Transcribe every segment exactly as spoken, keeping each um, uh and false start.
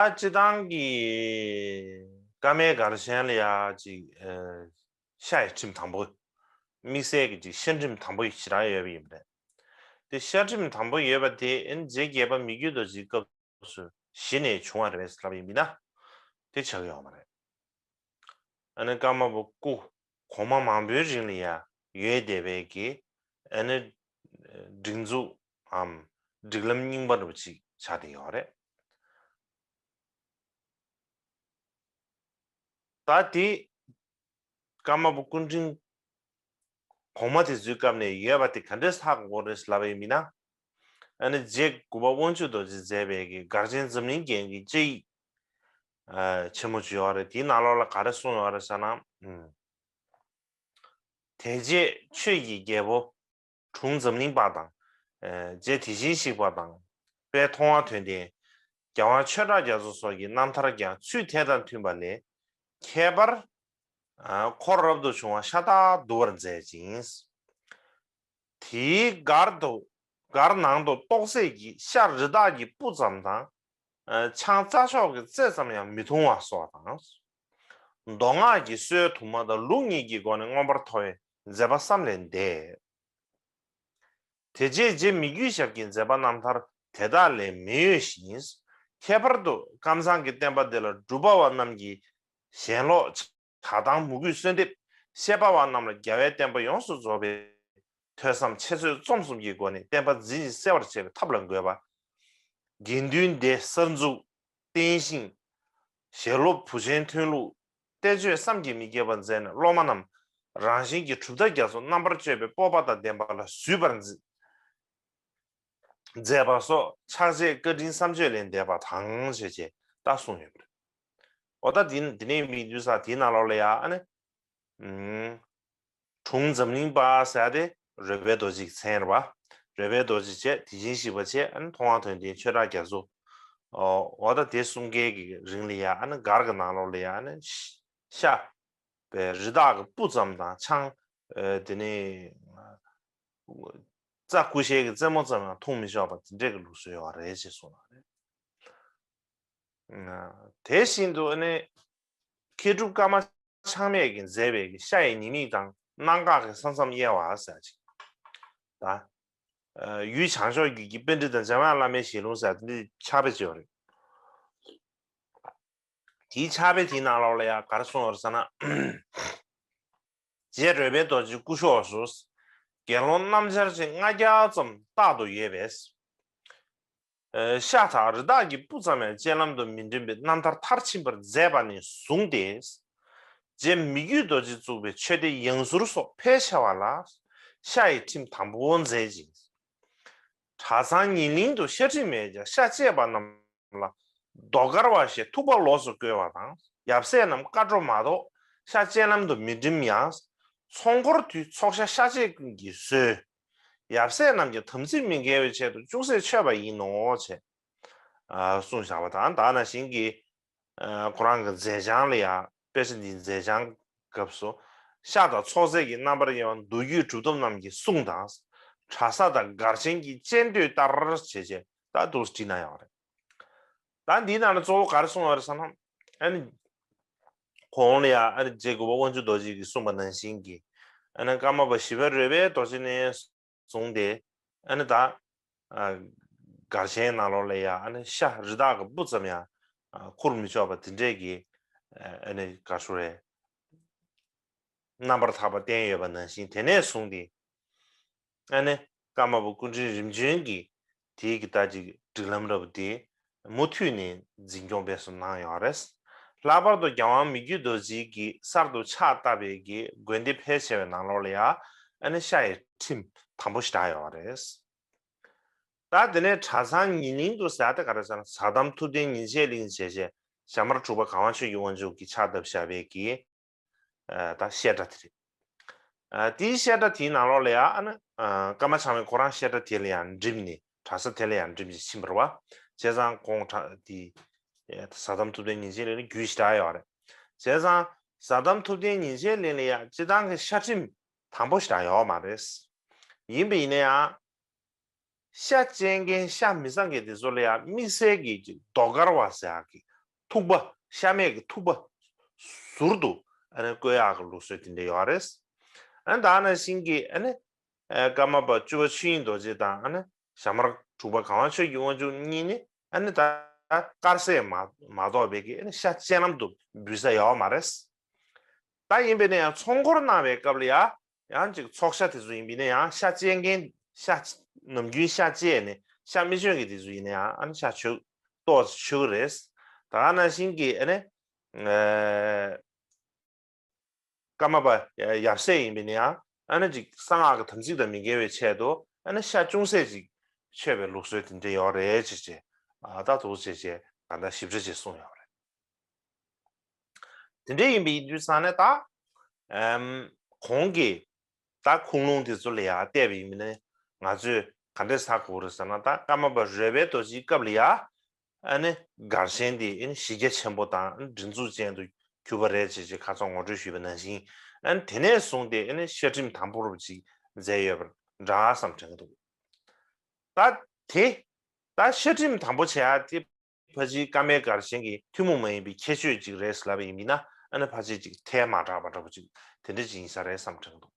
ད་སྤྱིར་བཏང་གི་ཀ་མའི་སྒར་ཆེན་ལ་ཡ་ཅིག་ཨ་ཤ་ཡི་ཁྲིམས་དང་པོ། དམིགས་བསལ་གྱི་ཅིག་ཤ་ཁྲིམས་དང་པོ་ཞེ་དྲག་ཡོད་པ་ཡིན་པ་རེད། དེ་ཤ་ཁྲིམས་དང་པོ་ཡོད་པ་དེ་ཨ་ནི་རྗེ་བརྒྱད་པ་མི་བསྐྱོད་རྡོ་རྗེའི་སྐབས་སུ་གཞི་ནས་བྱུང་བ་རེད་ལབ་པ་ཡིན་ན། དེ་ཆགས་ཀྱི་ཡོད་མ་རེད། ཨ་ནི་ཀརྨ་པ་སྐུ་གོང་མ་མང་པོའི་རིང་ལ་ཡ་ཡོད་བསྡད་པའི་གི་ཨ་ནི་སྒྲིག་འཛུགས་འམ་སྒྲིག་ལམ་རྙིང་པ་འདྲ་པོ་ཅིག་ཆགས་བསྡད་ཡོད་རེད། ད་དེ་ཀརྨ་པ་སྐུ་ཕྲེང་གོང་མ་དེ་ཚོའི་སྐབས་ནས་ཡོད་པ་དེ་ག་འདྲས་ཧ་གོ་རེད་ལབ་པ་ཡིན་ན། ཨ་ནི་རྗེ་དགུ་པ་དབང་ཕྱུག་རྡོ་རྗེས་མཛད་པའི་གི་སྒར་ཆེན་འཛམ་གླིང་རྒྱན་གྱི་བཅའ་ཡིག་ཨ་ཆེན་མོ་ཅིག་ཡོད་རེད། དེའི་ནང་ལོགས་ལ་ག་རེ་གསུངས་ཡོད་རེད་ཟེར་ན། ཨུམ། དེ་རྗེས་ཆོས་ཀྱི་རྒྱལ་པོ་དྲུང་འཛམ་གླིང་པ་དང་། ཨ་རྗེ་དེ་བཞིན་གཤེགས་པ་དང་། དཔལ་མཐོང་བ་དོན་ལྡན། རྒྱལ་དབང་ཆོས་གྲགས་རྒྱ་མཚོ་སོགས་ཀྱི་རྣམ་ཐར་ཀྱང་ཚུལ་དེ་དང་མཐུན་པ་ལས། ཁྱད་པར་ཨ་འཁོར་རབ་ཏུ་བྱུང་བ་ཤ་སྟག་བསྡུ་བར་མཛད་ཅིང་། དེའི་སྒར་དུ་སྒར་ནང་དུ་གཏོགས་ཚད་ཀྱི་ཤ་རི་དྭགས་ཀྱི་སྤུ་ཙམ་དང་། ཨ་ཆང་རྩྭ་མཆོག་གི་རྩེ་ཙམ་ཡང་མི་འཐུང་བ་སོགས་དང་། མདོ་སྔགས་ཀྱི་སྲོལ་དུ་མ་དང་ལུགས་གཉིས་ཀྱི་སྒོ་ནས་མངོན་པར་མཐོ་བའི་མཛད་པ་བསམ་ལས་འདས། དེ་རྗེས་རྗེ་མི་བསྐྱོད་ཞབས་ཀྱི་མཛད་པ་རྣམ་ཐར་དེ་དག་ལས་མི་འོས་ཤིང་། ཁྱད་པར་དུ་ཀམ་ཚང་གི་བསྟན་པ་འདི་ལ་སྒྲུབ་པ་བ་རྣམས་ཀྱི་ཞེན་ལོག་བྱ་བཏང་མོས་གུས་གསོལ་འདེབས། བཤད་པ་བ་རྣམས་ལ་རྒྱལ་བའི་བསྟན་པ་ཡོངས་སུ་རྫོགས་པའི་ཐོས་བསམ་འཆད་རྩོད་རྩོམ་གསུམ་གྱི་སྒོ་ནས་བསྟན་པ་འཛིན་ཞིང་གསལ་བར་བྱེད་པའི་ཐབས་ལ་འགོད་པ། དགེ་འདུན་སྡེ་གསར་འཛུགས། བསྟན་ཞིང་། ཞལ་སློབ་བུ་ཆེན་ཐོན་ལུགས། གཏེར་ཆོས་བསམ་གྱིས་མི་ཁྱབ་པ་མཛད་ནས་སློབ་མ་རྣམས་རང་གཞན་གྱི་གྲུབ་མཐའ་རྒྱ་མཚོ་རྣམ་པར་དཔྱོད་པའི་སྤོབས་པ་དང་ལྡན་པ་ལ་གཟུད་པར་མཛད། མཛད་པ་སོགས་ཕྱག་རྗེས་བཀའ་དྲིན་བསམ་བརྗོད་ལས་འདས་པ་དང་ཞེས་བྱས་ད་གསུངས་ཡོད་པ་རེད། འོ་ད་འདི་འདི་ནས་མིག་འདུས་ས་དེའི་ནང་ལོགས་ལ་ཡ་ཨ་ནི། ཨུམ། དྲུང་འཛམ་གླིང་པ་ཟེར་ཏེ་རོལ་པའི་རྡོ་རྗེ་གི་མཚན་རེད་པ། རོལ་པའི་རྡོ་རྗེ་བྱས་དེ་བཞིན་གཤེགས་པ་བྱས་ཨ་ནི་མཐོང་བ་དོན་ལྡན་ཆོས་གྲགས་རྒྱ་མཚོ། འོ་ད་དེ་གསུམ་ཀའི་གི་རིང་ལ་ཡ་ཨ་ནི་སྒར་གི་ནང་ལོགས་ལ་ཡ་ཨ་ནི་ཤ་པའི་རི་དྭགས་ཀྱི་སྤུ་ཙམ་དང་ཆང་། དེ་ནས་རྩྭ་ཀུ་ཤའི་གི་རྩེ་མོ་ཙམ་ཡང་འཐུང་མི་ཆོག་པ་དེ་འདྲས་ཀྱི་ལུགས་སྲོལ་ཡོད་རེད་ཅེས་གསུངས་པ་རེད། དེ་བཞིན་དུ་ཨ་ནི་མཁས་གྲུབ་ཀརྨ་ཆགས་མེད་ཀྱིས་མཛད་པའི་གི་ཤ་ཡི་ཉེས་དམིགས་དང་གནད་འགག་གི་ས་མཚམས་དབྱེ་བ་ཟེར་ཅིག་ད་ཡུལ་བྱང་ཕྱོགས་རྒྱུད་ཀྱི་པཎྜི་ཏ་འཇམ་དབྱངས་བླ་མའི་ཞལ་ལུང་ཟེར་དེ་འདྲའི་ཕྱག་དཔེ་ཅིག་ཡོད་རེད། དེའི་ཕྱག་དཔེ་དེའི་ནང་ལོགས་ལ་ཡང་ག་རེ་གསུངས་ཡོད་རེད་ཟེར་ན། རྗེ་རོལ་པའི་རྡོ་རྗེའི་སྐུ་ཞབས་སུ། དགེ་སློང་སྣམ་སྦྱར་ཅན་ལྔ་བརྒྱ་ཙམ་རྟག་ཏུ་ཡོད་པས། ཤ་དང་རི་དྭགས་ཀྱི་སྤུ་ཙམ་ཡང་སྤྱན་ལམ་དུ་མི་འདྲེན་པའི་རྣམ་ཐར་མཐར་ཕྱིན་པར་མཛད་པ་ནས་བཟུང་སྟེ། རྗེ་མི་བསྐྱོད་རྡོ་རྗེས་བཙུགས་པའི་ཆོས་སྡེ་ཡང་ཟུར་སོགས་ཕལ་ཆེ་བ་ལ་ཤ་ཡི་ཁྲིམས་དང་པོ་མཛད་ཅིང་། གྲྭ་ཚང་ཉེ་གླིང་དུ་ཤ་ཁྲིམས་མེད་ཀྱང་ཤ་བཅད་པ་རྣམས་ལ་ཟློས་གར་བ་ཞེས་ཐུག་པ་ལོགས་སུ་བཀོལ་བ་དང་ཡབ་སྲས་རྣམས་བཀའ་བགྲོ་མ་གཏོགས་ཤ་སྤྱན་ལམ་དུ་མི་འགྲིམ་ཡང་། ཚོགས་འཁོར་དུས་ཚོགས་ཤ་ཤ་བཅད་ཀུན་གྱི་སྲོལ། ཡབ་སྲས་རྣམས་ཀྱི་དམ་ཚིག་མི་འགལ་བའི་ཆེད་དུ་ཅུང་ཟད་མཆོད་པ་ཡིན་ནོ་ཞེས་གསུངས་བཞག་པ་དང་། ད་ནང་བཞིན་གྱི་ཁོ་རང་གི་མཛད་བྱང་ལ་ཡང་དཔེ་ཆ་འདིའི་མཛད་བྱང་སྐབས་སུ་ཤ་དང་ཚོགས་རྫས་ཀྱི་རྣམ་པར་དབྱེ་བ་མདོ་རྒྱུད་གྲུབ་ཐོབ་རྣམས་ཀྱི་གསུང་དང་། གྲྭ་ས་དང་སྒར་ཆེན་གྱི་སྤྱན་བསྟོད་ལྟར་བྱས་བྱས་ད་འདུག་བྲིས་གནང་ཡོད་རེད། ད་འདིའི་ནང་ལ་གཙོ་བོ་ག་རེ་གསུངས་ཡོད་རེད་ཟེར་ན། ཨ་ནི་གོང་ལ་ཡང་ཨ་ནི་རྗེ་དགུ་པ་དབང་ཕྱུག་རྡོ་རྗེ་གིས་གསུངས་པ་ནང་བཞིན་གྱི་ཨ་ནི་ཀརྨ་པ་ཞི་བ་རོལ་པའི་རྡོ་རྗེ་ནས་བཟུང་སྟེ་ཨ་ནི་ད་སྒར་ཆེན་ནང་ལོགས་ལ་ཡང་ཨ་ནི་ཤ་རི་དྭགས་ཀྱི་སྤུ་ཙམ་ཡང་ཁུར་མི་ཆོག་པ་དེ་འདྲས་ཀྱི་ཨ་ནི་ག་རེ་ཟེར་རེད། རྣམ་པར་ཐར་པ་བསྟན་ཡོད་པ་ནང་བཞིན་དེ་ནས་བཟུང་སྟེ། ཨ་ནི་ཀརྨ་པ་སྐུ་ཕྲེང་རིམ་བྱོན་གྱིས་དེའི་གི་ད་ཅིག་སྒྲིག་ལམ་འདྲ་པོ་དེ་མུ་མཐུད་ནས་འཛིན་སྐྱོང་སྤེལ་གསུམ་གནང་ཡོད་རེད། ལྷག་པར་དུ་རྒྱལ་དབང་མི་བསྐྱོད་རྡོ་རྗེ་གིས་གསར་དུ་ཕྱག་བཏབ་པའི་གི་དགོན་སྡེ་ཕལ་ཆེ་བའི་ནང་ལོགས་ལ་ཡང་ཨ་ནི་ཤ་ཡི་ཁྲིམས་དམ་པོ་ཞེ་དྲག་ཡོད་རེད། ད་དེ་ནས་གྲྭ་ཚང་ཉེ་གླིང་དུ་ཟེར་ཡ་དེ་ག་རེ་ཟེར་ན། ཟ་དམ་ཐུབ་བསྟན་ཉིན་བྱེད་གླིང་ཞེས་བྱས་ཞྭ་དམར་འབྲུག་པ་གར་དབང་ཆོས་ཀྱི་དབང་ཕྱུག་གིས་ཕྱག་བཏབ་བཞག་པའི་གི་ད་བཤད་གྲྭ་དེ་རེད། དེའི་བཤད་གྲྭ་དེའི་ནང་ལོགས་ལ་ཡང་ཨ་ནི་ཀརྨ་ཆགས་མེད་ཁོ་རང་བཤད་གྲྭ་དེ་ལ་ཡང་འགྲིམས་ནས་གྲྭ་ས་དེ་ལ་ཡང་འགྲིམས་ནས་ཕྱིན་པ་རེད་བ། བྱས་ཙང་ཁོང་གྲྭ་དེ་ཟ་དམ་ཐུབ་བསྟན་ཉིན་བྱེད་གླིང་ལ་རྒྱུས་ཞེ་དྲག་ཡོད་རེད། བྱས་ཙང་ཟ་དམ་ཐུབ་བསྟན་ཉིན་བྱེད་གླིང་ལ་ཡང་སྤྱིར་བཏང་གི་ཤ་ཁྲིམས་དམ་པོ་ཞེ་དྲག་ཡོད་མ་རེད། ཡིན་པ་ཡིན་ན་ཡང་། ཤ་བཅད་མཁན་ཤ་མི་བཟའ་མཁན་དེ་ཚོ་ལ་ཡང་དམིགས་བསལ་གྱི་ཅིག་ཟློས་གར་བ་ཟེར་ཡག་གི་ ཐུག་པ་ཤ་མེད་ཀྱི་ཐུག་པ་ཟུར་དུ་ཨ་ནི་བཀོད་ཡག་གི་ལུགས་སྲོལ་དེ་འདྲ་ཡོད་རེད། ཨ་ནི་ད་ནང་བཞིན་གྱི་ཨ་ནི་ཨ་ཀརྨ་པ་བཅུ་པ་ཆོས་དབྱིངས་རྡོ་རྗེ་དང་ཨ་ནི་ཞྭ་དམར་དྲུག་པ་གངས་དབང་ཆོས་ཀྱི་དབང་ཕྱུག་གཉིས་ནི་ཨ་ནི་ད་དཀར་ཟས་མ་མ་གཏོགས་པའི་གི་ཨ་ནི་ཤ་སྤྱན་ལམ་དུ་འབུལ་ས་ཡོད་མ་རེད། ད་ཡིན་པས་ན་ཡང་ཚོགས་འཁོར་གནང་བའི་སྐབས་ལ་ཡང་ཡང་ཅིག་ཚོགས་ཤ་དེ་ཚོ་ཡིན་པས་ན་ཡང་ཤ་བཅད་མཁན་ཤ་ནམ་རྒྱུན་ཤ་བཅད་ནས་ཤ་མི་བཅད་མཁན་དེ་ཚོ་ཡིན་ན་ཡང་ཨ་ནི་ཤ་བཅད་ཏོག་ཙམ་བཅད་ཀྱི་རེད། ད་ག་ནང་བཞིན་གྱི་ཨ་ནི་ཨ་ཀརྨ་པ་ཡབ་སྲས་ཡིན་པས་ན་ཡང་ཨ་ནི་ཅིག་གསང་སྔགས་ཀྱི་དམ་ཚིག་དང་མི་འགལ་བའི་ཆེད་དུ་ཨ་ནི་ཤ་ཅུང་ཟད་ཅིག་མཆོད་པའི་ལུགས་སྲོལ་དེ་འདྲ་ཡོད་རེད་ཅེས་བྱས། ཨ་ད་དུ་བྱས་བྱས་ག་འདྲ་ཞིབ་ཕྲ་ཅིག་གསུངས་ཡོད་རེད། དེ་འདྲ་ཡིན་པའི་ཡིན་དུས་ཙང་ནས་ད་ཨམ་གོང་གི་ད་ཁུངས་ལུང་དེ་ཚོ་ལ་ཡང་བལྟས་པ་ཡིན་ན་ང་ཚོས་ག་འདྲས་ཟ་དགོས་རེད་ཟེར་ན། ད་ཀརྨ་པ་རོལ་པའི་རྡོ་རྗེའི་སྐབས་ལ་ཡང་ཨ་ནི་གར་ཆེན་དེ་ཨ་ནི་གཞི་རྒྱ་ཆེན་པོ་དང་སྒྲིག་འཛུགས་ཅན་དུ་གྱུར་པ་རེད་ཅེས་ཅེས་ཁ་སང་ངོ་སྤྲོད་ཞུས་པ་ནང་བཞིན། ཨ་ནི་དེ་ནས་བཟུང་སྟེ་ཨ་ནི་བཤད་ཁྲིམས་དམ་པོ་རུ་ཅིག་མཛད་ཡོད་པར་འདྲ་བསམ་དྲན་གྱི་འདུག་ད་དེ་ད་བཤད་ཁྲིམས་དམ་པོ་བྱེད་ཡ་དེ་ཕལ་ཆེར་ཀརྨའི་གར་ཆེན་གྱི་ཐུན་མོང་མ་ཡིན་པའི་ཁྱད་ཆོས་ཅིག་རེད་ལབ་པ་ཡིན་ན་ཨ་ནི་ཕལ་ཆེར་ཅིག་ཐལ་མ་དྲགས་པ་འདྲ་པོ་ཅིག་དེ་འདྲ་ཅིག་ཡིན་ས་རེད་བསམ་དྲན་འདུག་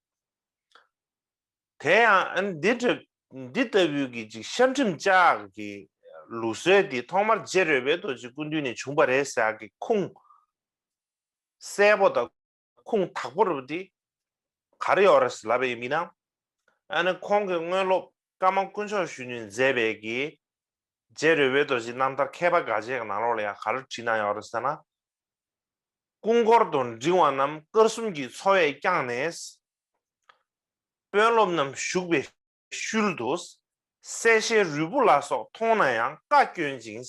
དེ་ཡང་ཨ་ནི་འདི་འདྲ་འདི་ལྟ་བུའི་གི་ཅིག་བཤད་ཁྲིམས་བཅའ་གི་ལུགས་སྲོལ་འདི་ཐོག་མར་རྗེ་རོལ་པའི་རྡོ་རྗེ་སྐུ་མདུན་ནས་བྱུང་བ་རེད་ཟེར་གི་ཁུངས་གསལ་པོ་དང་ཁུངས་དག་པོ་རུ་དེ་ག་རེ་ཡོད་རེད་ལབ་པ་ཡིན་ན། ཨ་ནི་ཁོང་གི་དངོས་སློབ་ཀརྨ་དཀོན་མཆོག་གཞོན་ནུས་མཛད་པའི་གི་རྗེ་རོལ་པའི་རྡོ་རྗེའི་རྣམ་ཐར་མཁས་པ་དགའ་ཆེན་གྱི་ནང་ལོགས་ལ་ཡང་ག་རེ་བྲིས་གནང་ཡོད་རེད་ཟེར་ན། སྐུ་འཁོར་དང་འབྲིང་བ་རྣམས་དཀར་གསུམ་གྱི་ཚོགས་པས་བསྐྱངས་ནས། དཔོན་སློབ་རྣམས་བཞུགས་པའི་ཤུལ་དུ། གསལ་ཞལ་རུས་བུ་ལ་སོགས་མཐོང་ན་ཡང་བཀའ་བཀྱོན་ཅིང་།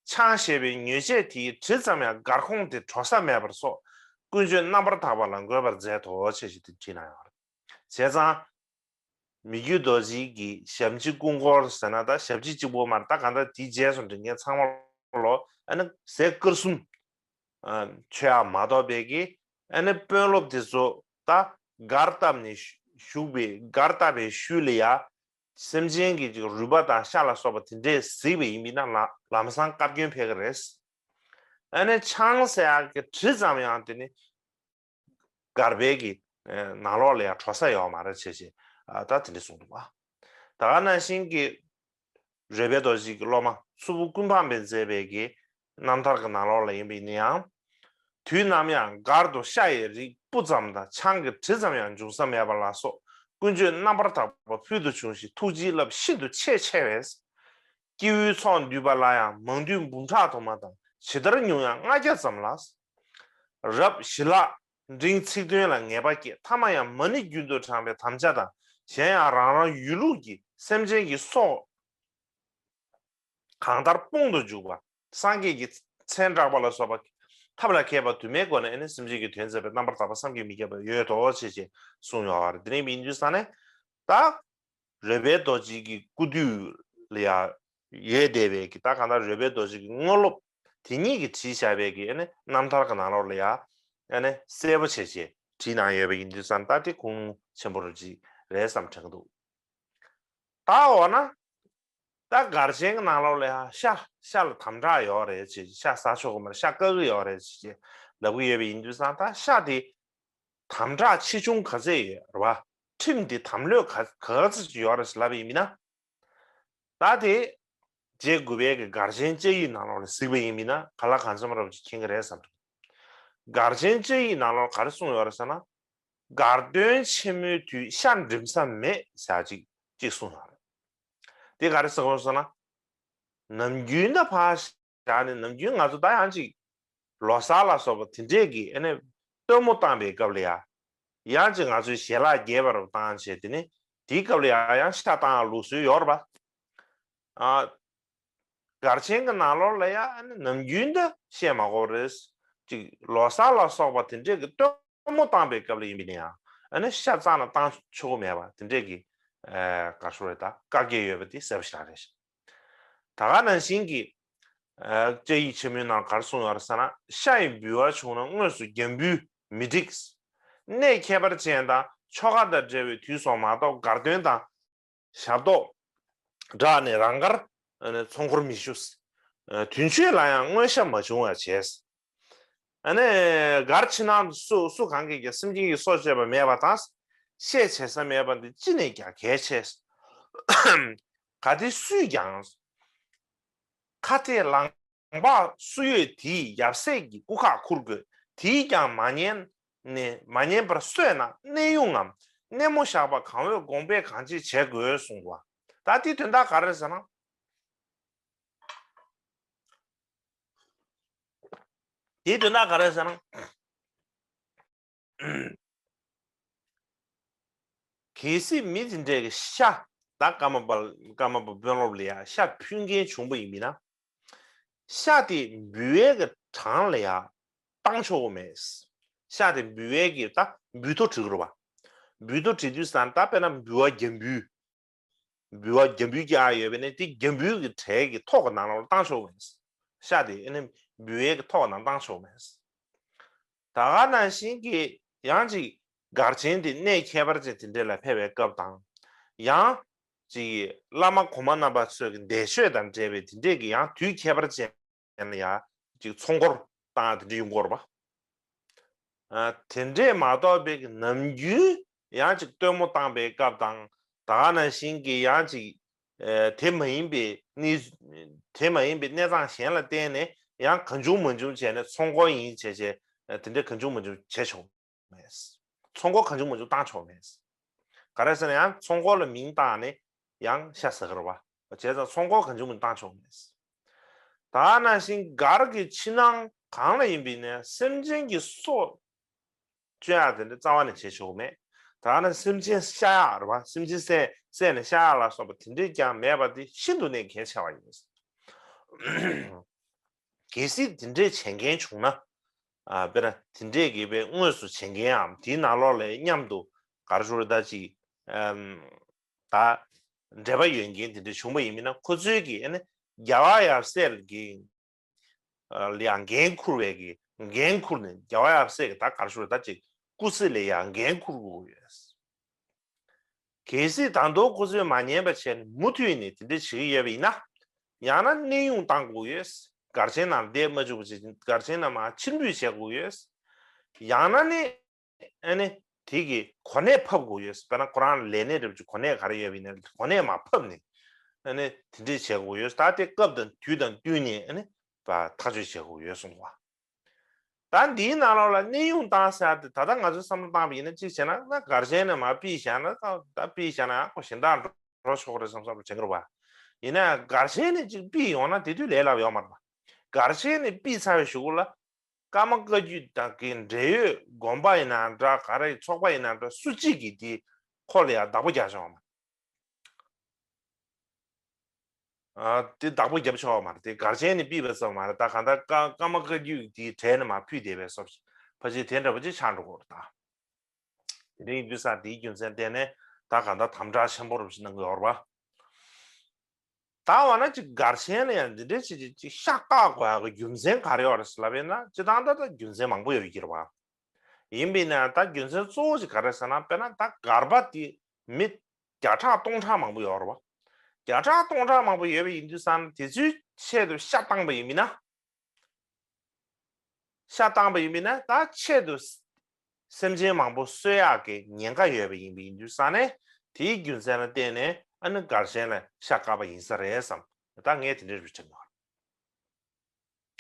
ཆང་བཞེས་པའི་མྱོས་ཆས་དེའི་དྲི་ཙམ་ཡང་སྒར་ཁོངས་དེ་བྲོ་ས་མེད་པར་སོགས་ཀུན་སྤྱོད་རྣམ་པར་དག་པ་ལ་འགོད་པར་མཛད་དོ་ཞེས་ཞེས་དེ་བྲིས་གནང་ཡོད་རེད། བྱས་ཙང་། མི་བསྐྱོད་རྡོ་རྗེ་གི་ཞབས་ཕྱི་སྐུ་འཁོར་ཟེར་ན་ད་ཞབས་ཕྱི་གཅིག་པོ་མར་ད་གང་ལྟར་དེའི་རྗེས་སུ་འབྲང་མཁན་ཚང་མ་ལོ་ཨ་ནི་ཟས་དཀར་གསུམ་མཆོད་ཡག་མ་གཏོགས་པའི་གི་ཨ་ནི་དཔོན་སློབ་དེ་ཚོ་ད་སྒར་བཏབ་ནས་བཞུགས་པའི་སྒར་བཏབ་པའི་ཤུལ་ལ་ཡ་སེམས་ཅན་གྱི་ཅིག་རུས་པ་དང་ཤ་ལ་སོགས་པ་དེ་འདྲས་གཟིགས་པ་ཡིན་པས་ན་ལམ་སང་བཀའ་བཀྱོན་ཕེབས་ཀྱི་རེད། ཨ་ནི་ཆང་ཟེར་ཡག་གི་དྲི་ཙམ་ཡང་དེ་ནི། སྒར་པའི་གི་ནང་ལོགས་ལ་ཡང་བྲོ་ས་ཡོད་མ་རེད་ཅེས་ཅེས་ད་དེ་འདྲ་གསུངས་འདུག་པ། ད་ག་ནང་བཞིན་གྱི་རོལ་པའི་རྡོ་རྗེ་གི་སློབ་མ་མཚུར་ཕུ་ཀུན་སྤངས་པས་མཛད་པའི་གི་རྣམ་ཐར་གྱི་ནང་ལོགས་ལ་ཡིན་པ་ཡིན་ན་ཡང་། དུས་ནམ་ཡང་སྒར་དུ་ཤ་ཡི་རིགས་སྤུ་ཙམ་དང་ཆང་གི་དྲི་ཙམ་ཡང་འབྱུང་ས་མེད་པ་ལ་སོགས་ཀུན་སྤྱོད་རྣམ་པར་དག་པ་ཕུལ་དུ་བྱུང་ཞིང་ཐུགས་རྗེའི་རླབས་ཤིན་ཏུ་ཆེས་ཆེ་བས། སྐྱེ་བོའི་ཚོགས་འདུས་པ་ལ་ཡང་མང་དུས་འབུམ་ཕྲག་དུ་མ་དང་ཇི་ལྟར་ཉུང་ཡང་ལྔ་བརྒྱ་ཙམ་ལ། རབ་ཞི་ལྷག་འབྲིང་ཚིག་དོན་ལ་ངེས་པ་སྐྱེས་ཐ་མ་ཡང་མ་ཎི་རྒྱུན་དུ་བགྲངས་པའི་དམ་བཅའ་དང་གཞན་ཡང་རང་རང་ཡུལ་ལུགས་ཀྱི་སེམས་ཅན་གྱི་སྲོག་གང་ལྟར་དཔུང་དུ་འཇུག་པ་སངས་རྒྱས་ཀྱི་མཚན་བསྒྲགས་པ་ལ་སོགས་པ་ཐབས་ལ་མཁས་པ་དུ་མའི་སྒོ་ནས་ཨ་ནི་སེམས་ཅན་གྱི་དོན་མཛད་པའི་རྣམ་པར་དག་པ་བསམ་གྱིས་མི་ཁྱབ་པ་ཡོད་དོ་ཅེས་ཅེས་གསུངས་ཡོད་པ་རེད། དེ་རིང་མི་འདུས་ས་ནས་ད། རོལ་པའི་རྡོ་རྗེ་གི་སྐུ་དུས་ལ་ཡང་ཡོད་བསྡད་པའི་གི་ད་གང་ལྟར་རོལ་པའི་རྡོ་རྗེ་གི་དངོས་སློབ་དེ་ཉིད་ཀྱིས་བྲིས་བཞག་པའི་གི་ཨ་ནི་རྣམ་ཐར་གྱི་ནང་ལོགས་ལ་ཡང་ཨ་ནི་གསལ་པོ་བྱས་བྱས་བྲིས་གནང་ཡོད་པ་ཡིན་དུས་ཙང་ད་དེ་ཁུངས་ཆེན་པོ་རུ་ཅིག་རེད་བསམ་དྲན་གྱི་འདུག་ད་འོ་ན་ད་སྒར་ཆེན་གྱི་ནང་ལོགས་ལ་ཡང་ཤ་ཤ་ལ་དམ་དྲག་ཡོད་རེད་ཅེས་ཤ་ཟ་ཆོག་གི་མ་རེད་ཤ་བཀག་གི་ཡོད་རེད་ཅེས་ལབ་གི་ཡོད་པ་ཡིན་དུས་ཙང་ད་ཤ་དེ་དམ་དྲག་ཆེ་ཆུང་ག་ཚད་ཡོད་རེད་བ། ཁྲིམས་འདི་དམ་ལྷོད་ག་ག་ཚོད་ཅིག་ཡོད་རེད་ཟེར་ལབ་པ་ཡིན་ན། ད་དེ་རྗེ་དགུ་པའི་གི་སྒར་ཆེན་བཅའ་ཡིག་ནང་ལོགས་ལ་གཟིགས་པ་ཡིན་ན་ག་ལ་གང་འཚམ་རབ་ཅིག་མཁྱེན་གི་རེད་བསམ་འདུག་སྒར་ཆེན་བཅའ་ཡིག་ནང་ལོགས་ག་རེ་གསུངས་ཡོད་རེད་ཟེར་ན། སྒར་སྟོན་ཆེན་མོའི་དུས་ཤ་འགྲིམ་ས་མེད་ཟེར་ཅིག་ཅིག་གསུངས་ཡོད་རེད། དེ་ག་རེ་ཟེར་དགོས་ཟེར་ན། ནམ་རྒྱུན་ད་ཕར་བཞག་ནས་ནམ་རྒྱུན་ང་ཚོ་ད་ཡང་ཅིག་ལོ་གསར་ལ་སོགས་པ་དེ་འདྲས་ཀྱི་ཨ་ནི་སྟོན་མོ་བཏང་པའི་སྐབས་ལ་ཡ། ཡང་ཅིག་ང་ཚོའི་ཞལ་ལག་རྒྱས་པ་རུ་བཏང་བྱས་དེ་ནི་དེའི་སྐབས་ལ་ཡ་ཡང་ཤ་བཏང་ལུགས་སྲོལ་ཡོད་རེད་པ། ཨ། སྒར་ཆེན་གྱི་ནང་ལོགས་ལ་ཡ་ཨ་ནི་ནམ་རྒྱུན་ད་བཤད་མ་དགོས་རེད། ཅིག་ལོ་གསར་ལ་སོགས་པ་དེ་འདྲས་ཀྱི་སྟོན་མོ་བཏང་པའི་སྐབས་ལ་ཡིན་པ་ཡིན་ན་ཡང་ཨ་ནི་ཤ་རྩ་ནས་བཏང་ཆོག་གི་མེད་པ་དེ་འདྲས་ཀྱི་ཨ་ག་རེ་ཟེར་དགོས་རེད་ད་བཀག་རྒྱ་ཡོད་པ་དེ་གསལ་པོ་ཞེ་དྲག་རེད། ད་ག་ནང་བཞིན་གྱི་ཨ་བཅའ་ཡིག་ཆེན་མོའི་ནང་ག་རེ་གསུངས་ཡོད་རེད་ཟེར་ན། ཤ་ཡི་འབུལ་བ་བྱུང་ན་དངོས་སུ་རྒྱ་འབུལ་མི་འགྲིག་གནས་ཁྱད་པར་ཅན་དང་ཆོ་ག་དང་འབྲེལ་བའི་དུས་སུ་མ་གཏོགས་སྒར་སྟོན་དང་ཞབས་ཏོག་བསྒྲགས་ནས་རང་དགར་ཚོགས་འཁོར་མི་ཞུ། དུས་མཆོད་ལ་ཡང་མངོན་ཤེས་མ་བྱུང་བར་བྱས། ཨ་ནི་གར་ཕྱི་ནང་སུ་སུ་གང་གིས་ཀྱང་སེམས་ཅན་གྱི་སྲོག་བཅད་པ་མེད་པ་དང་། བཤད་བྱེད་ས་མེད་པ་འདི་ཅི་ནས་ཀྱང་གལ་ཆེ། གལ་ཏེ་སུས་ཀྱང་། ཁ་ཏས་ལངས་པ་སུ་ཡོད་དེས་ཡབ་སྲས་ཀྱི་སྐུ་ཁར་ཁུར་དགོས། དེས་ཀྱང་མ་ཉན་ནས་མ་ཉན་པར་གསོད་ན་གནས་དབྱུང་ངམ། གནས་མོ་བཞག་པ་གང་འོས་དགོངས་པས་གང་བྱེད་བྱེད་དགོས་གསུངས་པ། ད་དེའི་དོན་དག་ག་རེ་ཟེར་ན། དེའི་དོན་དག་ག་རེ་ཟེར་ན། གལ་སྲིད་མི་དེ་འདྲས་ཀྱི་ཤ། ད་ཀརྨ་པ་ཀརྨ་པ་དཔོན་སློབ་ལ་ཡ་ཤ་ཕུལ་མཁན་བྱུང་བ་ཡིན་མིན་ན། ཤ་དེ་འབུལ་བའི་གི་གྲངས་ལ་ཡ་བཏང་ཆོག་གི་མེད། ཤ་དེ་འབུལ་བའི་གི་ད་འབུལ་ཐོ་བྲི་དགོས་རེད་པ། འབུལ་ཐོ་བྲི་དུས་ཙང་ད་དཔེར་ན་འབུལ་བ་བརྒྱ་འབུལ། འབུལ་བ་བརྒྱ་འབུལ་རྒྱག་ཡོད་པས་ནི་དེ་བརྒྱ་འབུལ་གྱི་གྲས་ཀྱི་ཐོ་གི་ནང་ལོགས་ལ་བཏང་ཆོག་མེད། ཤ་དེ་ཨ་ནི་འབུལ་བའི་གི་ཐོ་གི་ནང་བཏང་ཆོག་མེད། ད་ག་ནང་བཞིན་གྱི་ཡང་ཅིག་གར་ཆེན་དེ་གནས་ཁྱད་པར་ཅན་དེ་འདྲས་ལ་ཕེབས་པའི་སྐབས་དང་། ཡང་ཅིག་བླ་མ་གོང་མ་རྣམ་པ་ཚོས་ཀྱི་འདས་མཆོད་དང་འབྲེལ་བའི་དེ་འདྲས་ཀྱི་ཡང་དུས་ཁྱད་པར་ཅན་ལ་ཡང་ཅིག་ཚོགས་འཁོར་བཏང་དེ་འདྲས་ཡོང་གི་ཡོད་རེད་པ། ཨ། དེ་འདྲས་མ་གཏོགས་པའི་ནམ་རྒྱུན་ཡང་ཅིག་སྟོན་མོ་བཏང་པའི་སྐབས་དང་ད་ག་ནང་བཞིན་གྱི་ཡང་ཅིག་ཨ། དེ་མ་ཡིན་པའི་གནས་དེ་མ་ཡིན་པའི་གནས་སྟངས་གཞན་ལ་བརྟེན་ནས་ཡང་གང་བྱུང་མང་བྱུང་བྱས་ནས་ཚོགས་འཁོར་ཡིན་བྱས་བྱས་དེ་འདྲས་གང་བྱུང་མང་བྱུང་བྱས་ཆོག་མེད། ཚོགས་འཁོར་གང་བྱུང་མང་བྱུང་བཏང་ཆོག་མེད། ག་རེ་ཟེར་ན་ཡང་ཚོགས་འཁོར་ལ་མིང་བཏགས་ནས་ཡང་ཤ་ཟ་གི་རེད་པ། བྱས་ཙང་ཚོགས་འཁོར་གང་བྱུང་མང་བཏང་ཆོག་མེད། ད་ག་ནང་བཞིན་གར་གྱི་ཕྱི་ནང་གང་ལ་ཡིན་པའི་ནས་སེམས་ཅན་གྱི་སྲོག་གཅོད་ཡག་དེ་འདྲ་རྩ་བ་ནས་བྱེད་ཆོག་མེད། ད་ག་ནང་སེམས་ཅན་བཤའ་ཡག་རེད་པ། སེམས་ཅན་བསད་བསད་ནས་བཤའ་ཡག་ལ་སོགས་པ་དེ་འདྲས་ཀྱང་མེད་པ་དེ་ཤིན་ཏུ་ནས་གལ་ཆེ་བ་ཡིན། གལ་སྲིད་དེ་འདྲས་བྱེད་མཁན་བྱུང་ན། ཨ། དཔེར་ན་དེ་འདྲས་ཀྱི་དཔེ་དངོས་སུ་བྱེད་མཁན་འམ་དེའི་ནང་ལོགས་ལ་མཉམ་དུ་ག་རེ་ཞུ་རེད་ད་ཅིག་ཨམ། ད་འབྲེལ་བ་ཡོད་མཁན་དེ་འདྲས་བྱུང་བ་ཡིན་མིན་ན་ཁོ་ཚོའི་གི་ཨ་ནི་རྒྱལ་བ་ཡབ་སྲས་ཀྱི་ལ་ཡང་འགན་འཁུར་བའི་གི་འགན་འཁུར་ནས་རྒྱལ་བ་ཡབ་སྲས་ཀྱི་ད་ག་རེ་ཞུ་རེད་ད་ཅིག་སྐུ་ཚེ་ལ་ཡང་འགན་འཁུར་དགོས་ཡོད། གལ་སྲིད་ད་དུང་ཁོ་ཚོས་མ་ཉན་པ་བྱས་ནས་མུ་མཐུད་ནས་དེ་འདྲ་བྱེད་ཀྱི་ཡོད་པ་ཡིན་ན། ཡང་ན་གནས་དབྱུང་བཏང་དགོས་ཡོད། གར་ཆེན་ནང་བསྡད་མ་བཅུག་པ་བྱས་གར་ཆེན་ནང་མར་ཕྱིར་འབུད་བྱེད་དགོས་ཡོད། ཡང་ན་ནི་ཨ་ནི་དེ་གི་གོ་གནས་ཕབ་དགོས་ཡོད། དཔེར་ན་ཁོ་རང་ལས་གནས་འདྲ་པོ་ཅིག་གོ་གནས་ག་རེ་ཡོད་པ་ཡིན་ན་གོ་གནས་མར་ཕབ་ནས་ཨ་ནི་དེ་འདྲས་བྱེད་དགོས་ཡོད། ད་དེ་སྐབས་དང་དུས་དང་བསྟུན་ནས་ཨ་ནི་ཐག་གཅོད་བྱེད་དགོས་ཡོད་གསུངས་པ། ད་འདིའི་ནང་ལོགས་ལ་གནས་དབྱུང་བཏང་ཟེར་ཡ་དེ་ད་ལྟ་ང་ཚོས་བསམ་བློ་བཏང་བ་ཡིན་ན་གཅིག་བྱས་ན་ན་གར་ཆེན་ནས་མར་ཕུད་བཞག་ན་ད་ད་ཕུད་བཞག་ན་ཡང་ཁོ་གཞན་དག་འགྲོ་ཆོག་རེད་བསམ་བསམ་བྱེད་ཀྱི་རེད་པ། ཡིན་ན་ཡང་གར་ཆེན་ནས་གཅིག་ཕུད་ཡོང་ན་དེ་དུས་ལས་སླ་པོ་ཡོད་མ་རེད་པ། གར་ཆེན་ནས་ཕུད་ཚར་བའི་གཞུག་གུ་ལ་ཀརྨ་བཀའ་བརྒྱུད་དང་གི་འབྲེལ་ཡོད་དགོན་པ་ཡིན་ན་འདྲ་ག་རེ་ཚོགས་པ་ཡིན་ན་འདྲ་སུ་གཅིག་གིས་དེ་ཁོ་ལ་ཡང་བདག་པོ་རྒྱག་ཆོག་མ་རེད། ཨ། དེ་བདག་པོ་རྒྱབ་ཆོག་མ་རེད། དེ་གར་ཆེན་ནས་ཕུད་པ་ཙམ་མ་རེད། ད་གང་ལྟར་ཀ་ཀརྨ་བཀའ་བརྒྱུད་དེའི་གྲལ་ནས་མར་ཕུད་བསྡད་པའི་སོབ་ཕལ་ཆེར་དེ་འདྲ་པོ་ཅིག་ཆགས་འགྲོ་གི་རེད་ད། དེ་འདྲ་ཡིན་དུས་ཙང་དེའི་རྒྱུ་མཚན་བརྟེན་ནས་ད་གང་ལྟར་དམ་དྲག་ཆེན་པོ་རུ་ཞིག་གནང་གི་ཡོད་རེད་པ། ད་འོ་ན་ཅིག་གར་ཆེན་ལ་ཡང་འདི་འདྲའི་ཅིག་ཅིག་ཅིག་ཤ་བཀག་དགོས་ཡག་གི་རྒྱུ་མཚན་ག་རེ་ཡོད་རེད་ཟེར་ལབ་ཡིན་ན་སྤྱིར་བཏང་ད་ལྟ་རྒྱུ་མཚན་མང་པོ་ཡོད་ཀྱི་རེད་པ། ཡིན་པས་ན་ད་རྒྱུ་མཚན་གཙོ་བོ་ཅིག་ག་རེ་ཟེར་ན་དཔེར་ན་ད་གར་པ་དེ་མི་བརྒྱ་ཕྲག་སྟོང་ཕྲག་མང་པོ་ཡོད་རེད་པ། བརྒྱ་ཕྲག་སྟོང་ཕྲག་མང་པོ་ཡོད་པ་ཡིན་དུས་ཙང་དེ་ཚོའི་ཆེད་དུ་ཤ་བཏང་པ་ཡིན་མིན་ན། ཤ་བཏང་པ་ཡིན་མིན་ན་ད་ཆེད་དུ་སེམས་ཅན་མང་པོ་གསོད་ཡག་གི་ཉེན་ཁ་ཡོད་པ་ཡིན་པ་ཡིན་དུས་ཙང་ནས་དེའི་རྒྱུ་མཚན་ལ་བརྟེན་ནས་ཨ་ནི་གར་ཆེན་ལ་ཤ་བཀག་པ་ཡིན་ས་རེད་བསམ། ད་ངས་དེ་འདྲའི་རུ་དྲན་གྱི་ཡོད།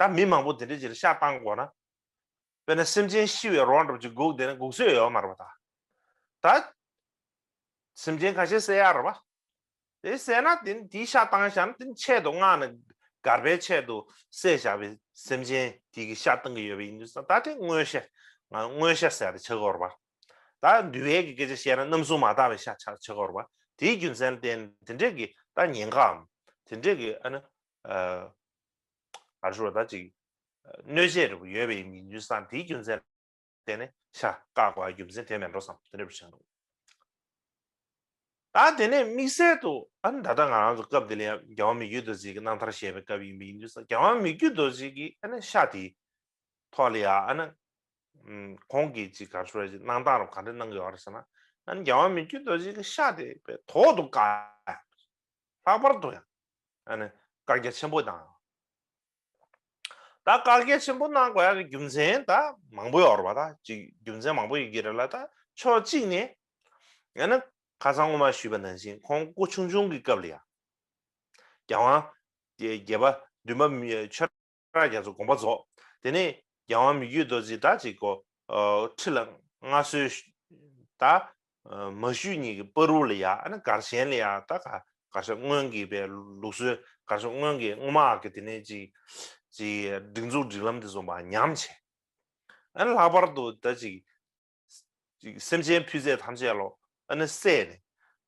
ད་མི་མང་པོ་དེ་འདྲའི་ཅིག་ལ་ཤ་བཏང་དགོས་ན། དཔེར་ན་སེམས་ཅན་ཤི་བའི་རོ་འདྲ་པོ་ཅིག་སྒུག་བསྡད་ན་སྒུག་ས་ཡོད་མ་རེད་པ་ད། ད། སེམས་ཅན་ཁ་ཤས་བསད་ཡག་རེད་པ། དེ་བསད་ན་དེ་དེའི་ཤ་བཏང་བཞག་ན་དེ་ཆེད་དུ་མངགས་ནས་གར་པའི་ཆེད་དུ་བསད་བཞག་པའི་སེམས་ཅན་དེ་གི་ཤ་བཏང་གི་ཡོད་པ་ཡིན་དུས་ཙང་ད་དེ་མངོན་ཤེས་ང་མངོན་ཤེས་ཟེར་ཡག་དེ་ཆགས་ཀྱི་ཡོད་རེད་པ། ད་འདུལ་བའི་གི་སྐད་ཆ་བཤད་ན་རྣམ་གསུམ་མ་དག་པའི་ཤ་ཆགས་ཆགས་ཀྱི་ཡོད་རེད་པ། དེའི་རྒྱུ་མཚན་ལ་བརྟེན་དེ་འདྲས་ཀྱི་ད་ཉེན་ཁའམ་དེ་འདྲས་ཀྱི་ཨ་ནི། ཨ། ག་རེ་ཞུ་བ་ད་ཅིག་གནོད་བྱེད་འདྲ་པོ་ཡོད་པའི་མི་འདུས་སང་དེའི་རྒྱུ་མཚན་དེ་ནས་ཤ་བཀག་དགོས་རྒྱུ་མཚན་དེ་མེད་འགྲོ་བསམ་དེ་འདྲ་པོ་བྱས་འདུག་ད་དེ་ནས་དམིགས་བསལ་དུ་ཨ་ནི་ད་ལྟ་ང་རང་ཚོ་སྐབས་འདི་ལ་ཡང་རྒྱལ་བ་མི་བསྐྱོད་རྡོ་རྗེ་གི་རྣམ་ཐར་བཤད་པའི་སྐབས་ཡིན་པ་ཡིན་དུས་སང་རྒྱལ་བ་མི་བསྐྱོད་རྡོ་རྗེ་གིས་ཨ་ནི་ཤ་དེའི་ཐོག་ལ་ཡང་ཨ་ནི་ཁོང་གིས་ཅིག་ག་རེ་ཞུ་རེད་ཅིག་གནང་སྟངས་རུ་ག་འདྲ་གནང་གི་ཡོད་རེད་ཟེར་ན་ཨ་ནི་རྒྱལ་བ་མི་བསྐྱོད་རྡོ་རྗེ་གི་ཤ་དེ་དཔེ་ཐོག་ཏུ་བཀག་ཡ། ལྷག་པར་དུ་ཡང་ཨ་ནི་བཀའ་རྒྱ་ཆེན་པོ་དང་ ད་བཀའ་བཀྱོན་ཆེན་པོ་གནང་དགོས་ཡག་གི་རྒྱུ་མཚན་ད་མང་པོ་ཡོད་རེད་པ། ད་ཅིག་རྒྱུ་མཚན་མང་པོ་ཡོད་ཀྱི་རེད་ལ། ད་ཕྱོགས་གཅིག་ནས་ཡང་ན་ཁ་སང་སྔོན་མ་ཞུས་པ་ནང་བཞིན་ཁོང་སྐུ་ཆུང་ཆུང་གི་སྐབས་ལ་ཡང་རྒྱལ་དབང་བརྒྱད་པ་བདུན་པ་མི་ཆོས་ར་རྒྱ་མཚོ་དགོངས་པ་རྫོགས། དེ་ནས་རྒྱལ་དབང་མི་བསྐྱོད་རྡོ་རྗེ་ད་ཅིག་གོ་ཁྲི་ལ་མངའ་གསོལ་ད་མ་ཞུས་ཉིད་ཀྱི་བར་དུ་ལ་ཡ་ཨ་ནི་སྒར་ཆེན་ལ་ཡ་ད་ག་གར་ཞབས་སྔོན་གྱི་པའི་ལུགས་སྲོལ། གར་ཞབས་སྔོན་གྱི་སྔོན་མ་གི་དེ་ནས་ཅིག་ཅིག་སྒྲིག་འཛུགས་སྒྲིག་ལམ་དེ་ཚོ་མར་ཉམས་བྱས། ཨ་ནི་ལྷག་པར་དུ་ད་ཅིག་ཅིག་སེམས་ཅན་འཕུལ་རྫས་ཐམས་ཅད་ལོ་ཨ་ནི་བསད་ནས་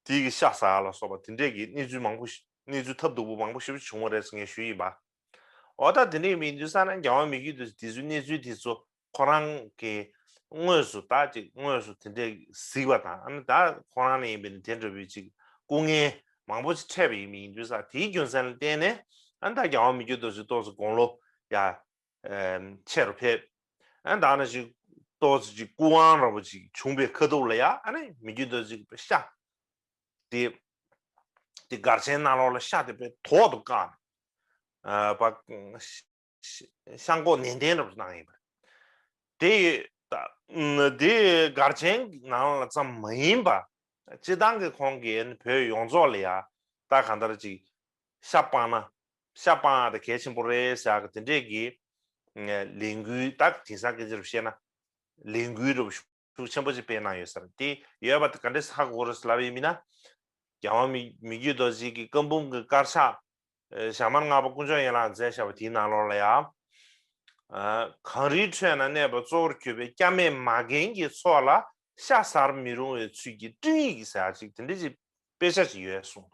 དེའི་གི་ཤ་ཟ་ལ་སོགས་པ་དེ་འདྲས་ཀྱི་གནས་ཚུལ་མང་པོ་ཞིག་གནས་ཚུལ་ཐབས་སྡུག་པོ་མང་པོ་ཞིག་བྱུང་བ་རེད་ཟེར་ངས་ཞུས་ཡིན་པ། འོ་ད་དེ་འདྲས་མིན་དུས་ས་ན་རྒྱལ་དབང་མི་བསྐྱོད་རྡོ་རྗེ་དེ་ཚོའི་གནས་ཚུལ་དེ་ཚོ་ཁོ་རང་གི་དངོས་སུ་ད་ཅིག་དངོས་སུ་དེ་འདྲས་གཟིགས་པ་དང་། ཨ་ནི་ད་ཁོ་རང་ནས་ཡིན་པའི་དེ་འདྲ་བའི་ཅིག་སྐུ་ངལ་མང་པོ་ཞིག་འཕྲད་པ་ཡིན་མིན་དུས་ས་དེའི་རྒྱུ་མཚན་ལ་བརྟེན་ནས་ཨ་ནི་ད་རྒྱལ་དབང་མི་བསྐྱོད་རྡོ་རྗེ་ཏོག་ཙམ་དགུང་ལོ་ཡ་ཆེ་རུ་ཕེབས། ཨ་ནི་ད་ནི་ཅིག་ཏོག་ཙམ་ཅིག་སྐུ་དབང་འདྲ་པོ་ཅིག་བྱུང་པའི་ཁ་ཐུག་ལ་ཡ་ཨ་ནི་མི་བསྐྱོད་རྡོ་རྗེ་ཤ་དེ་དེ་སྒར་ཆེན་ནང་ལོགས་ལ་ཤ་དེ་དཔེ་ཐོག་ཏུ་བཀག་ནས་ཨ་པ་ཤ་འགོག་ནན་ཏན་འདྲ་པོ་གནང་ཡིན་པ་རེད། དེ་ད་དེ་སྒར་ཆེན་ནང་ལ་ཙམ་མ་ཡིན་པ། སྤྱི་བཏང་གི་ཁོང་གིས་བོད་ཡོངས་རྫོགས་ལ་ཡ་ད་གང་ལྟར་ཅིག་ཤ་སྤངས་ན་ཤ་སྤངས་ཡག་དེ་གལ་ཆེན་པོ་རེད་ཟེར་ཡག་གི་དེ་འདྲས་ཀྱི་ལས་འགུལ་ད་དེང་སང་སྐད་ཆ་རུ་བཤད་ན་ལས་འགུལ་རུ་ཤུགས་ཆེན་པོ་ཅིག་སྤེལ་གནང་ཡོད་ས་རེད། དེ་ཡོད་པ་དེ་ག་འདྲས་ཧ་གོ་རེད་ལབ་ཡིན་མིན་ན། རྒྱལ་དབང་མི་མི་བསྐྱོད་རྡོ་རྗེ་གི་བཀའ་འབུམ་གྱི་དཀར་ཆག་ཨེ་ཞྭ་དམར་ལྔ་པ་དཀོན་མཆོག་ཡན་ལག་མཛད་བཞག་པ་དེའི་ནང་ལོགས་ལ་ཡང་། ཨ་གངས་རིའི་ཁྲོད་ན་གནས་པ་གཙོ་བོར་གྱུར་པའི་སྐྱབས་མེད་མ་རྒན་གྱི་ཚོགས་ལ་ཤ་ཟར་མི་རུང་བའི་ཚུལ་གྱིས་སྤྲིངས་ཡིག་ཟེར་ཡག་ཅིག་དེ་འདྲ་ཅིག་དཔེ་ཆ་ཅིག་ཡོད་གསུངས།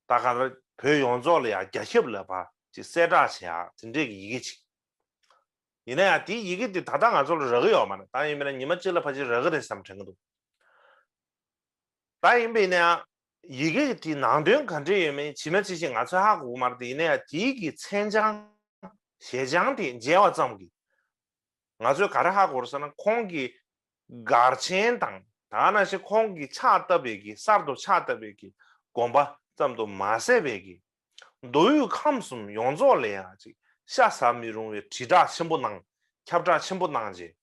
ད་ག་ལ་བོད་ཡོངས་རྫོགས་ལ་ཡང་རྒྱ་ཁྱབ་ལ་ཕར་ཅིག་གསལ་བསྒྲགས་བྱེད་ཡག་དེ་འདྲའི་གི་ཡི་གེ་ཅིག་ཡིན་ན་ཡང་དེའི་ཡི་གེ་དེ་ད་ལྟ་ང་ཚོ་ལ་རག་གི་ཡོད་མ་རེད། ད་ཡིན་པས་ན་ཉི་མ་གཅིག་ལ་ཕལ་ཆེར་རག་གི་རེད་བསམ་དྲན་གི་འདུག་ད་ཡིན་པས་ན་ཡང་ཡི་གེ་དེའི་ནང་དོན་ག་འདྲས་ཡོད་མེད་ཇི་མ་ཇི་བཞིན་ང་ཚོས་ཧ་གོ་གི་མ་རེད་དེ། ཡིན་ན་ཡང་དེའི་གི་མཚན་བྱང་ཞལ་བྱང་དེ་མཇལ་བ་ཙམ་གྱིས་ང་ཚོས་ག་རེ་ཧ་གོ་རེད་ཟེར་ན། ཁོང་གིས་སྒར་ཆེན་དང་ད་ག་ནང་བཞིན་ཁོང་གིས་ཕྱག་བཏབ་པའི་གི་གསར་དུ་ཕྱག་བཏབ་པའི་གི་དགོན་པ་ཙམ་དུ་མ་ཟད་པའི་གི་མདོ་དབུས་ཁམས་གསུམ་ཡོངས་རྫོགས་ལ་ཡང་ཅིག་ཤ་ཟ་མི་རུང་བའི་དྲིལ་བསྒྲགས་ཆེན་པོ་གནང་། ཁྱབ་བསྒྲགས་ཆེན་པོ་གནང་རྗེས་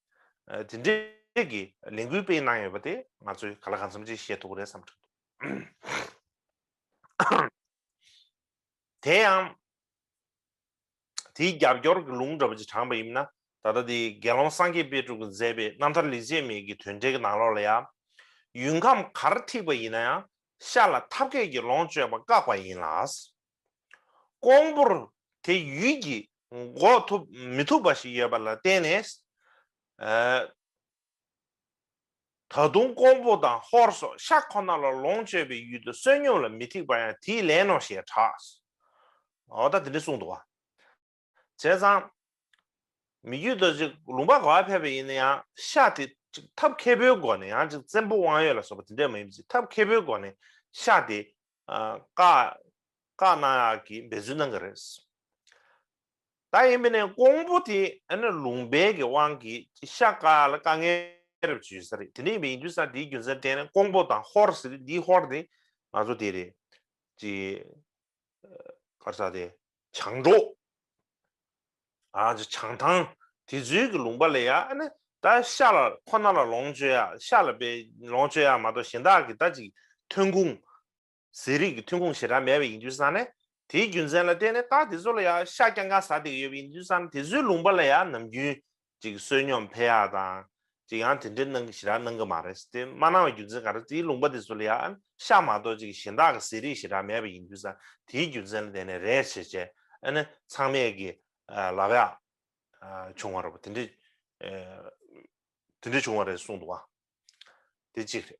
ཨ་དེ་འདྲའི་གི་ལས་འགུལ་སྤེལ་གནང་ཡོད་པ་དེ་ང་ཚོས་ག་ལ་གང་འཚམ་ཅིག་ཤེས་ཐུབ་ཀྱི་རེད་བསམ་དྲན་འདུག་དེ་ཡང་དེའི་རྒྱབ་སྐྱོར་གྱི་ལུང་འདྲ་པོ་ཅིག་དྲངས་པ་ཡིན་ན། ད་ལྟ་དེ་དགེ་སློང་སངས་རྒྱས་དཔལ་སྤྲུལ་གྱིས་མཛད་པའི་རྣམ་ཐར་ལེགས་བྱས་མའི་གི་དོན་འགྲེལ་གྱི་ནང་ལོགས་ལ་ཡང་། ཡུལ་ཁམས་གར་ཐིགས་པ་ཡིན་ན་ཡང་ཤ་ལ་ཐབས་མཁས་ཀྱིས་ལོངས་སྤྱོད་པ་བཀག་པ་ཡིན་ལ། ཀོང་པོར་དེ་ཡུལ་གྱི་འགོག་ཐུབ་མི་ཐུབ་པ་ཞིག་ཡོད་པ་ལ་བརྟེན་ནས། ཨ། ད་དུང་ཀོང་པོ་དང་ཧོར་སོགས་ཤ་ཁོ་ན་ལ་ལོངས་སྤྱོད་པའི་ཡུལ་དུ་བསོད་སྙོམས་ལ་མི་ཐིགས་པ་ཡང་དེའི་ལན་ནོ་ཞེས་གྲགས། འོ་ད་དེ་འདྲ་གསུངས་འདུག་བ། བྱས་ཙང་། མི་བསྐྱོད་རྡོ་རྗེ་ལུང་པ་ག་པར་ཕེབས་པ་ཡིན་ན་ཡང་ཤ་དེ་ཅིག་ཐབས་མཁས་པོའི་སྒོ་ནས། ཡང་ཅིག་བཙན་པོ་དབང་ཡོད་ལ་སོགས་པ་དེ་འདྲས་མ་ཡིན་པ་ཅིག་ཐབས་མཁས་པོའི་སྒོ་ནས་ཤ་དེ་ཨ་བཀག་བཀག་གནང་ཡག་གི་འབད་བརྩོན་གནང་གི་རེད། ད་ཡིན་པས་ན་ཀོང་པོ་དེ་ཨ་ནི་ལུང་པའི་གི་དབང་གིས་ཤ་བཀག་ཡག་ལ་དཀའ་ངལ་རབ་ཅིག་ཡོད་ས་རེད། དེ་འདྲ་ཡིན་པ་ཡིན་དུས་ཙང་དེའི་རྒྱུ་མཚན་བརྟེན་ནས་ཀོང་པོ་དང་ཧོར་ཟེར་དུས་འདིའི་ཧོར་དེ་ང་ཚོ་དེ་རེད། ཅིག་གར་ས་དེ་བྱང་འབྲོག་ཨ་ཅིག་བྱང་ཐང་དེ་ཚོའི་གི་ལུང་པ་ལ་ཡ་ཨ་ནི་ད་ཤ་ལ་ཁོ་ན་ལ་ལོངས་སྤྱོད་ཡག་ཤ་ལ་དཔེ་ལོངས་སྤྱོད་ཡག་མ་གཏོགས་གཞན་དག་གི་ད་ཅིག་ཐོན་ཁུངས་ཟས་རིགས་ཀྱི་ཐོན་ཁུངས་ཞེ་དྲག་མེད་པ་ཡིན་དུས་ཙང་ནས། དེའི་རྒྱུ་མཚན་ལ་བརྟེན་ནས་ད་དེ་ཚོ་ལ་ཡ་ཤ་རྐྱང་རྐྱང་ཟ་བསྡད་ཀྱི་ཡོད་པ་ཡིན་དུས་ཙང་ནས། དེ་ཚོའི་ལུང་པ་ལ་ཡ་ནམ་རྒྱུན་ཅིག་བསོད་སྙོམས་འཕེལ་ཡག་དང་། ཅིག་ཡང་དེ་འདྲའི་གནང་གི་ཞེ་དྲག་གནང་གི་མ་རེད། དེ་མ་གནང་བའི་རྒྱུ་མཚན་ག་རེ། དེའི་ལུང་པ་དེ་ཚོ་ལ་ཡ་ཤ་མ་གཏོགས་ཅིག་གཞན་དག་གི་ཟས་རིགས་ཞེ་དྲག་མེད་པ་ཡིན་དུས་ཙང་། དེའི་རྒྱུ་མཚན་ལ་བརྟེན་ནས་རེད་ཟེར་བྱས་ཨ་ནི་ཚང་མས་ཀྱི་ལབ་ཡག་བྱུང་བ་རེད་པ། དེ་འདྲ་དེ་འདྲ་བྱུང་བ་རེད་གསུངས་འདུག་བ། དེ་གཅིག་རེད།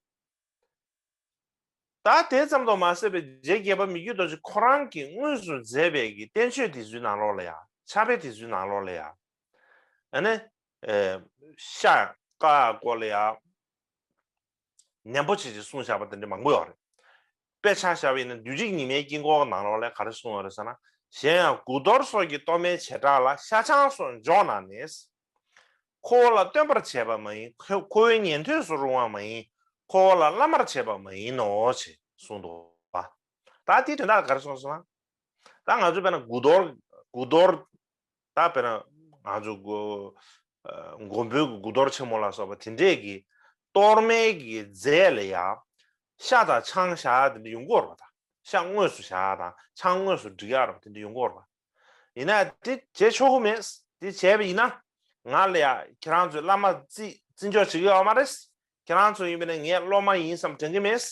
ད་དེ་ཙམ་དུ་མ་ཟད་པའི་རྗེ་བརྒྱད་པ་མི་བསྐྱོད་རྡོ་རྗེ་ཁོ་རང་གིས་དངོས་སུ་མཛད་པའི་གི་བསྟན་བཅོས་དེ་ཚོའི་ནང་ལོགས་ལ་ཡང་། ཕྱག་དཔེ་དེ་ཚོའི་ནང་ལོགས་ལ་ཡང་། ཨ་ནི་ཨེ་ཤ་བཀག་སྐོར་ལ་ཡང་ནན་པོ་བྱས་ཅིག་གསུངས་བཞག་པ་དེ་འདྲ་མང་པོ་ཡོད་རེད། དཔེ་ཆ་བཞག་པ་ཡིན་ན་བདུད་རྩི་ཉི་མའི་དཀྱིལ་འཁོར་ནང་ལོགས་ལ་ག་རེ་གསུངས་ཡོད་རེད་ཟེར་ན། གཞན་ཡང་དགུ་གཏོར་སོགས་ཀྱི་གཏོར་མའི་བྱེ་བྲག་ལ། ཤ་ཆང་སོགས་འཇོག་ན་ནི། ཁོ་བོ་ལ་སྟོན་པར་བྱས་པ་མ་ཡིན། ཁོ་ཁོ་བོའི་ཉན་ཐོས་སུ་རུང་བ་མ་ཡིན། ཁོ་བོ་ལ་བླ་མར་བྱས་པ་མ་ཡིན་ནོ་ཞེས་གསུངས་འདུག་པ། ད་དེའི་དོན་དག་ག་རེ་གསུངས་སོང་ན། ད་ང་ཚོས་དཔེར་ན་དགུ་གཏོར་དགུ་གཏོར་ ད་དཔེར་ན་ང་ཚོ་མགོན་པོའི་དགུ་གཏོར་ཆེན་མོ་ལ་སོགས་པ་དེ་འདྲས་ཀྱི་གཏོར་མའི་གི་རྫས་ལ་ཡང་ཤ་དང་ཆང་བཞག་དེ་འདྲ་ཡོང་གི་ཡོད་རེད་པ། ད་ཤ་དངོས་སུ་བཞག་དང་ཆང་དངོས་སུ་སྒྲིག་ཡག་རེད་པ། དེ་འདྲ་ཡོང་གི་ཡོད་རེད་པ། ཡིན་ན་དེ་བྱེད་ཆོག་གི་མེད། དེ་བྱས་པ་ཡིན་ན་ང་ལ་ཡ་ཁྱེད་རང་ཚོས་བླ་མ་རྩིས་རྩིས་འཇོག་བྱེད་ཀྱི་ཡོད་མ་རེད། ཁྱེད་རང་ཚོ་ཡིན་པ་ན་ངའི་སློབ་མ་ཡིན་བསམ་དྲན་གྱི་མེད།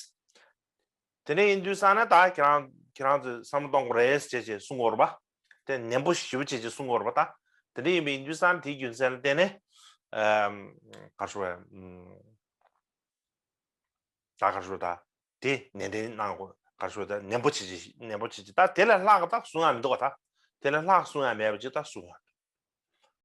དེ་འདྲ་ཡིན་དུས་ཙང་ནས་ད་ཁྱེད་རང་ཁྱེད་རང་ཚོས་བསམ་བློ་གཏོང་དགོས་རེད་ཅེས་ཅེས་གསུང་གི་ཡོད་རེད་པ། དེ་ནན་པོ་ཞེ་པོ་ཅེས་ཅེས་གསུང་གི་ཡོད་རེད་པ། ད་དེ་འདྲ་ཡིན་པ་ཡིན་དུས་ཙང་དེའི་རྒྱུ་མཚན་ལ་བརྟེན་ནས་ཨམ། ག་རེ་ཞུ་དགོས་རེད། ཨམ། ད་ག་རེ་ཞུ་དགོས་རེད། ད་དེ་ནན་ཏན་གནང་དགོས། ག་རེ་ཞུ་དགོས་རེད། ད་ནན་པོ་བྱེད་ཅིག་ནན་པོ་བྱེད་ཅིག་ད་དེ་ལས་ལྷག་ད་གསུང་ཡག་མི་འདུག་ག་ད་དེ་ལས་ལྷག་གསུང་ཡག་མེད་པ་ཅིག་ད་གསུང་ཡག